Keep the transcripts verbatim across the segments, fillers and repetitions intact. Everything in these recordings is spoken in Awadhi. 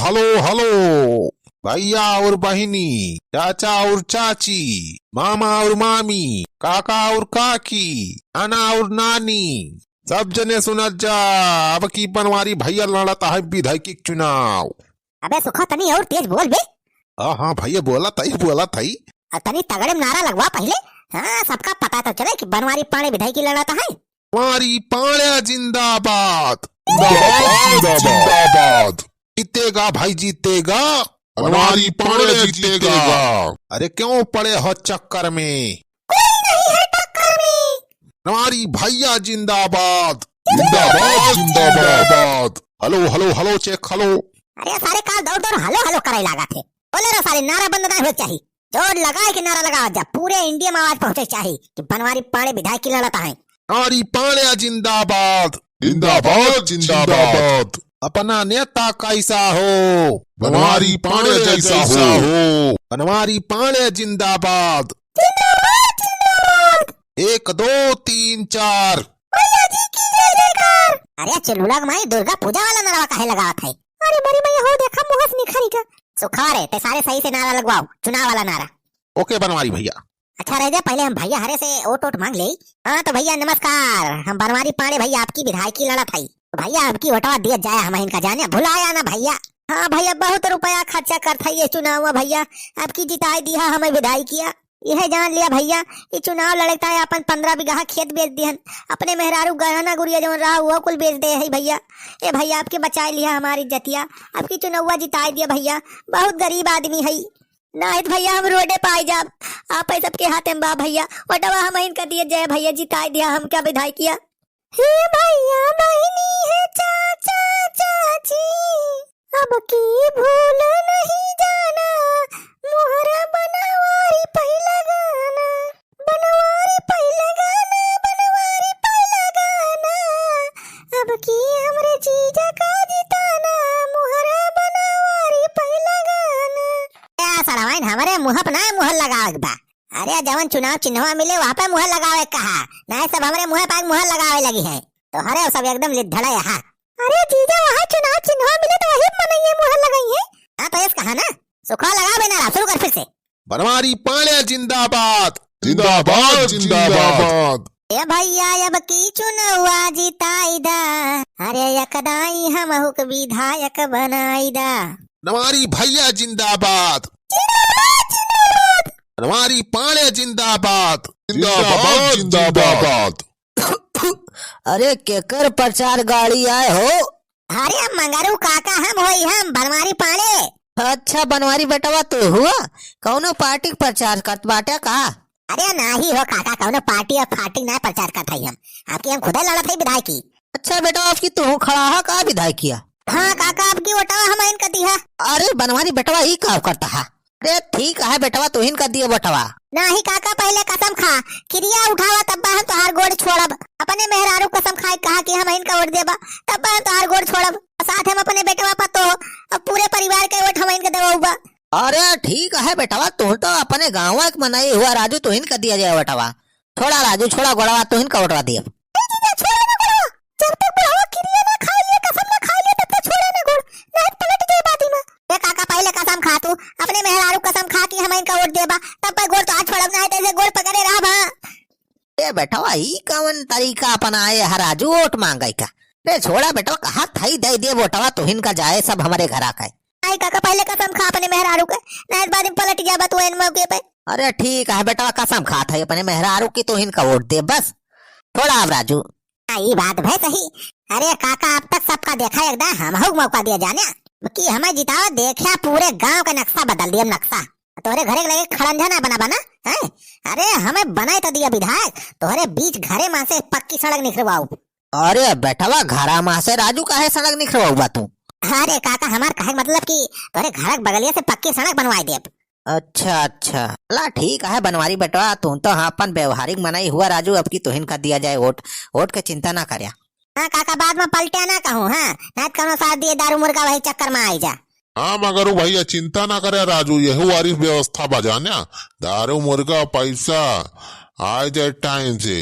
हेलो, हेलो, भइया और बहिनी, चाचा और चाची, मामा और मामी, काका और काकी, नाना और नानी, सब जने सुनत जा, अब की बनवारी भइया लड़त है विधायकी के चुनाव। अबे सुखा, तनी और तेज बोल बे। हाँ, हाँ भइया, बोलत हई, बोलत हई। अ, तनी तगड़े में नारा लगवा पहिले। हाँ, सबका पता तो चले कि बनवारी पांड़े विधायकी लड़त है। बनवारी पांड़े जिंदाबाद। जिंदाबाद, जिंदाबाद। जीतेगा भाई, जीतेगा। बनवारी पांड़े जीतेगा। अरे क्यों पड़े हो चक्कर में? कोई नहीं है टक्कर में। बनवारी भइया जिंदाबाद। जिंदाबाद, जिंदाबाद। Hello, hello, hello, check hello. अरे सारे का दौड़ दौड़ हेलो हेलो करे लागा थे। बोले रे सारे, नारा बंद ना हो चाही। जोर लगाए के नारा लगावा जा, पूरे इंडिया में आवाज पहुंचे चाही कि बनवारी पांड़े विधायकी लड़त है। बनवारी पांड़े जिंदाबाद। जिंदाबाद, जिंदाबाद। अपना नेता कैसा हो? बनवारी पांड़े जैसा हो। बनवारी पांड़े जिंदाबाद। जिंदाबाद, जिंदाबाद। एक, दो, तीन, चार। मैया जी की जय जयकार। अरे चुलबुला के माई, दुर्गा पूजा वाला नारा काहे लगावत है? अरे मोरी मैया हो, देखा मुंह से निखरी का। सुखा रे, ते सारे सही से नारा लगवाओ, चुनाव वाला नारा। ओके बनवारी भइया। अच्छा रह जा, पहले हम भइया हरे से वोट वोट मांग ले। हाँ तो भइया नमस्कार, हम बनवारी पांड़े भइया आपकी विधायकी लड़त हई। तो भइया आपकी वोटवा दिया जाए हम इनका जाने, भुलाया ना भइया। हाँ भइया, बहुत रुपया खर्चा करत हई ये चुनाव में भइया, आपकी जिताई दिया हमें विधायकिया। यह जान लिया भइया, ये चुनाव लड़ता है अपन पन्द्रह बीघा खेत बेच दिहन, अपने मेहरारू गहना गुरिया जौन रहा वो कुल बेच दे है भइया। ए भइया, आपके बचाए लिया हमारी इज्जतिया, आपकी चुनौवा जिताई दिया भइया, बहुत गरीब आदमी है। नाहित भइया हम रोडे पाई जाब। आप ही सबके हाथे में बा भइया, वोटवा हम इनका दिए जय भइया, जिताई दिया हमका विधायकिया। हे भइया बहिनी हे चाचा चाची, अब की भूल नहीं जाना, मोहरा बनवारी पहिला गाना, बनवारी पहिला गाना, बनवारी पहिला गाना, अब की हमरे जीजा का जिताना, मोहरा बनवारी पहिला गाना। ए सड़वाइन, हमरे मुँह पे ना मुहर लगावे के बा। अरे जवन चुनाव चिन्हवा मिले वहाँ पे मुहर लगावे के कहा, नहीं सब हमरे मुँह पे मुहर लगावे लगी है। तोहरे सब एकदम लिद्धड़ा यहाँ। अरे जीजा, वहाँ चुनाव चिन्हवा मिले तो वही मनइये मुहर लगाई है। हाँ तो ऐस कहा ना, सुखा लगा बेना रहा, शुरू कर फिर से। बनवारी पांड़े जिंदाबाद। जिंदाबाद, जिंदाबाद। ए भइया अब की चुनौवा जिताई दा, अरे यकदाई हमहू के विधायक बनाई दा। बनवारी भइया जिंदाबाद। जिंदाबाद, जिंदाबाद। बनवारी पांड़े जिंदाबाद। जिंदाबाद, जिंदाबाद। अरे केकर प्रचार गाड़ी आए हो? अरे मंगरू काका हम होई हम बनवारी पांड़े। अच्छा बनवारी बेटवा तू हुआ? कौनो पार्टी के प्रचार करत बाटे का? अरे नाही हो काका, कौनो पार्टी और फार्टी ना प्रचार करत हई हम। आपकी हम खुदे लड़त हई विधायकी। अच्छा बेटवा, आपकी तू खड़ा हा का विधायकिया? हाँ काका, आपकी वोटवा हम इनका दिया। अरे बनवारी बेटवा ई का करता हा? अरे ठीक है बेटवा, तुहिन का दिए वोटवा। नाही काका, पहले कसम खा, किरिया उठावा, तब हम तोहार गोड़ छोड़ब। अपने मेहरारू कसम खाए कहा कि हम इनका वोट देबा, तब हम तोहार गोड़ छोड़ब। साथ हम अपने बेटवा पतो और पूरे परिवार के वोट हम इनका देबा। अरे ठीक है बेटवा, तू तो अपने गाँव के मनई हुआ राजू, तुहिन का दिया जाए वोटवा। छोड़ा राजू, छोड़ा गोड़वा, तुहिन का वोटवा दिए। ए जीजा, छोड़ा ना गोड़वा। जब तक बुढ़वा किरिया ना खाई ले, कसम ना खाई ले, तब तक छोड़ा ना गोड़, नहीं पलट जाए बादी में। ए काका, पहले कसम खा तू, अपने मेहरारू कसम खा कि हम इनका वोट देबा, तब पे गोड़ तो आज छोड़ब, नहीं तो ऐसे गोड़ पकड़े रहबा। ए बेटवा, ई कवन तरीका अपनाए ह राजू वोट मांगे का? रे छोड़ा बेटवा, कहा थई दे दे वोटवा, तुहिन का जाए सब हमरे घरा का। आई काका, पहले कसम खा अपने मेहरारू के, नहीं बाद में पलट जाबा तू एन मौके पे। अरे ठीक है बेटवा, कसम खात है अपने मेहरारू की, तुहिन का वोट दे बस। छोड़ा अब राजू। हाँ, ई बात भई सही। अरे काका, अब तक सबका देखा, एकदम हमहू के मौका दिया जाने कि हमें जिताओ। देखा, पूरे गांव का नक्शा बदल दिया, नक्शा। तोहरे घरे के लगे खड़ंजा ना बना बना, हैं? अरे हमें बनाए तो दिया विधायक, तोहरे बीच घरे मा से पक्की सड़क निकरवाऊ। अरे बेटवा, घरा मा से राजू काहे सड़क निकरवाऊ बा तू? अरे काका, हमार कहे के मतलब कि तोहरे घर के बगलिया से पक्की सड़क बनवाए देब। अच्छा, अच्छा। ला, ठीक है बनवारी बेटवा, तू तो हाँ अपन व्यवहारिक मनई हुआ राजू, अब की तुहिन का दिया जाए वोट। वोट के चिंता ना कर्या। हाँ काका, बाद में पलट्या ना कहूँ, हाँ, ना तो कौनो साथ दिए दारू मुर्गा वही चक्कर में आई जा। हाँ मगर वो भैया चिंता ना करे राजू, यही वारी व्यवस्था बा जान्या, दारू मुर्गा पैसा आ जाए टाइम से।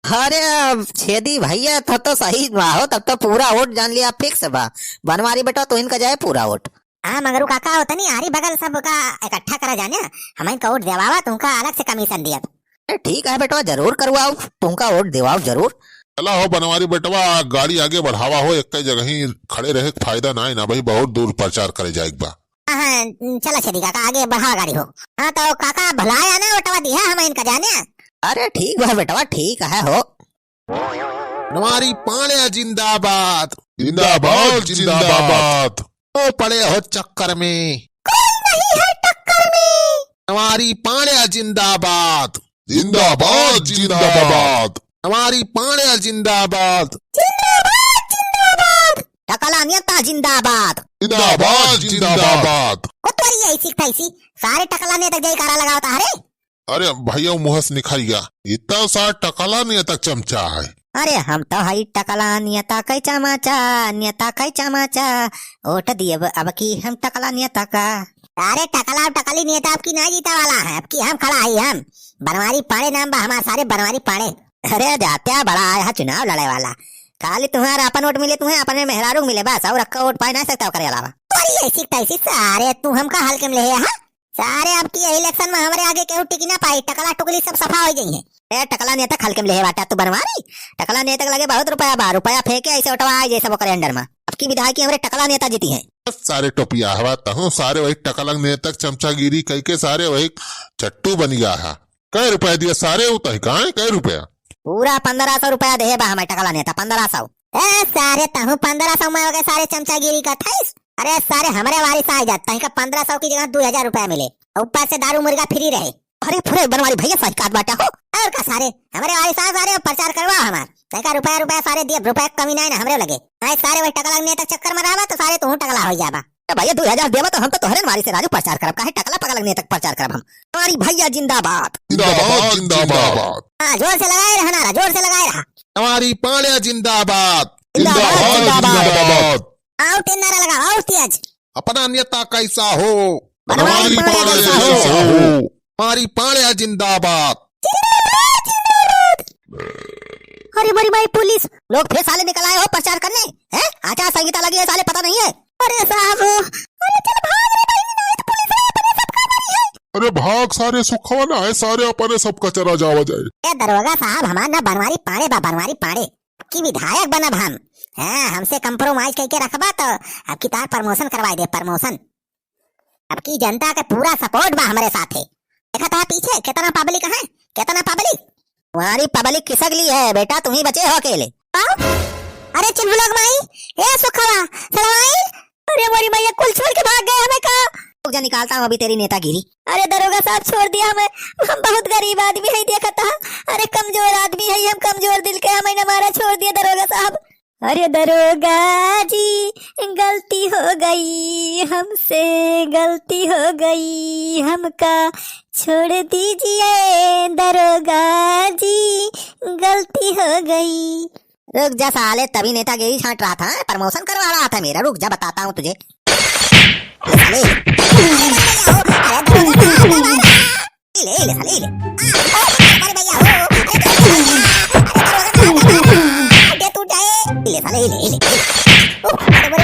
अरे अब छेदी भैया, तब तो सही बा हो, तब तो पूरा वोट जान लिया फिक्स बा। बनवारी बेटवा, तुहिन का जाए पूरा वोट। हाँ मंगरू काका, हो तनी आरी बगल सब का इकट्ठा करा जाने, हमइन का वोट देवावा, तुमका अलग से कमीशन दियब। ए, ठीक है बेटवा, जरूर करवाओ, तुमका वोट देवाओ जरूर। चला हो बनवारी बेटवा, गाड़ी आगे बढ़ावा हो, एक जगह ही खड़े रहे के फायदा ना है ना भाई, बहुत दूर प्रचार करे जाए के बा। हाँ, हाँ, चला छेदी काका, आगे बढ़ावा गाड़ी हो। हाँ तो काका भुलाया ना, वोटवा दिया हमइन का जाने। अरे ठीक बा बेटवा, ठीक है हो। बनवारी पाड़े जिंदाबाद। जिंदाबाद, जिंदाबाद। ओ पड़े हो चक्कर में। कोई नहीं है टक्कर में। बनवारी पाड़े जिंदाबाद। जिंदाबाद, जिंदाबाद। बनवारी पाड़े जिंदाबाद। जिंदाबाद, जिंदाबाद। टकला नेता जिंदाबाद। जिंदाबाद, जिंदाबाद। कोतवारी ऐसी तैसी, सारे टकला नेता जयकारा लगावता है रे। अरे भैया, मुँह से निकल गया, इतना सा टकला नेता चमचा है। अरे हम तो हई टकला नेता कै चमाचा, नेता कै चमाचा, वोट दियब अब की हम टकला नेता का। अरे टकला टकली नेता अब की ना जीता वाला है, अब की हम खड़ा है हम। बनवारी पाड़े नाम बा हमार, सारे बनवारी पाड़े। अरे जात्या बड़ा आया है चुनाव लड़े वाला, खाली तुम्हारा अपन वोट मिले, तुम्हें अपन में मेहरारू मिले बस, और अक्का वोट पाए ना सकता ओकरे अलावा। अरे ऐसी तैसी सारे तू हमका हल्के में ले है, हाँ? सारे अब की इलेक्शन में हमरे आगे केहू टिकी ना पाई, टकला टुकली सब सफा हो गई है। ए, टकला नेता हल्के में लेहे बाटा तू बनवारी? टकला नेता के लगे बहुत रुपया बा, रुपया फेंके ऐसे ओटवा आए जैसे ओकरे अंडर में। अब की विधायकी हमरे टकला नेता जीती है। सारे टोपिया हवा तहु सारे वही टकला नेता के चमचागिरी कई के सारे वही चट्टू बन गया है। कै रुपया दिया सारे उतही काहे कै रुपया? पूरा पन्द्रह सौ रुपया देहे बा हमें टकला नेता, पन्द्रह सौ। ए सारे तहु पन्द्रह सौ में हो गए सारे चमचागिरी का थैस। अरे सारे, हमरे वारिस आ जात, तनिका पन्द्रह सौ की जगह दो हजार रुपया मिले, और ऊपर से दारू मुर्गा फ्री रहे। अरे फुरे बनवारी भैया, सही कहत बाटा हो। और का सारे, हमरे वारिस आ सारे, प्रचार करवा हमार। तनिका रुपया, रुपया सारे दिए, रुपया कमी नहीं ना हमरे लगे। नहीं सारे, वही टकला नेता चक्कर में रहबा तो सारे तू टकला हो जाबा। ए भैया, दो हजार देबा तो हम तो तोहरे वारिस से राजू प्रचार करब, काहे टकला पकला नेता प्रचार करब हम। हमारी भैया जिंदाबाद। जिंदाबाद, जिंदाबाद। हाँ, जोर से लगाए रहा नारा, जोर से लगाए रहा। हमारी पाड़े जिंदाबाद। जिंदाबाद, जिंदाबाद। जिंदाबाद। और तेज नारा लगाओ, और तेज। अपना नेता कैसा हो? बनवारी बनवारी पाड़े पाड़े जैसा जैसा हो। हो। हमारी पाड़े जिंदाबाद। जिंदाबाद, जिंदाबाद। अरे मोरी माई, पुलिस लोग फिर साले निकल आए हो प्रचार करने, हैं? आचार संहिता लगी है साले, पता नहीं है। अरे साहब, अरे चल भाग रे बहिनी, नहीं तो पुलिस वाले अपने सब का मारी है। अरे भाग सारे सुखवा ना है, सारे अपने सब कचरा जावा जाए। ए दरोगा साहब, हमार ना बनवारी पाड़े बा, बनवारी पाड़े। की विधायक बनब हम। हाँ, हमसे compromise कइके रखबा तो अब की तार promotion करवाए दे, promotion। अब की जनता के पूरा support बा हमरे साथे। देखा था पीछे कितना public है, कितना public। तुम्हारी public खिसक ली है बेटा, तुम ही बचे हो अकेले। आओ। अरे चुलबुला के माई, ए सुखवा, सड़वाइन, अरे मोरी मैया, कुल छोड़ के भाग गए हमें का? रुक जा, निकालता हूँ अभी तेरी नेतागिरी। अरे दरोगा साहब, छोड़ दिया हमें, हम बहुत गरीब आदमी है, देखा था। अरे कमजोर आदमी है हम, कमजोर दिल के, हमें न मारा, छोड़ दिया दरोगा साहब। अरे दरोगा जी, गलती हो गई हमसे, गलती हो गई हमका, छोड़ दीजिए दरोगा जी, गलती हो गई। रुक जा साले, तभी नेतागिरी छांट रहा था, promotion करवा रहा था मेरा। रुक जा, बताता हूँ तुझे। साले। अरे, अरे, अरे, अरे, अरे, ले, ले, साले, ले। अरे, भैया, हो, अरे, अरे, अरे, अरे, अरे, टूट जाए। ले, साले, ले, ले, ले। ओ, अरे,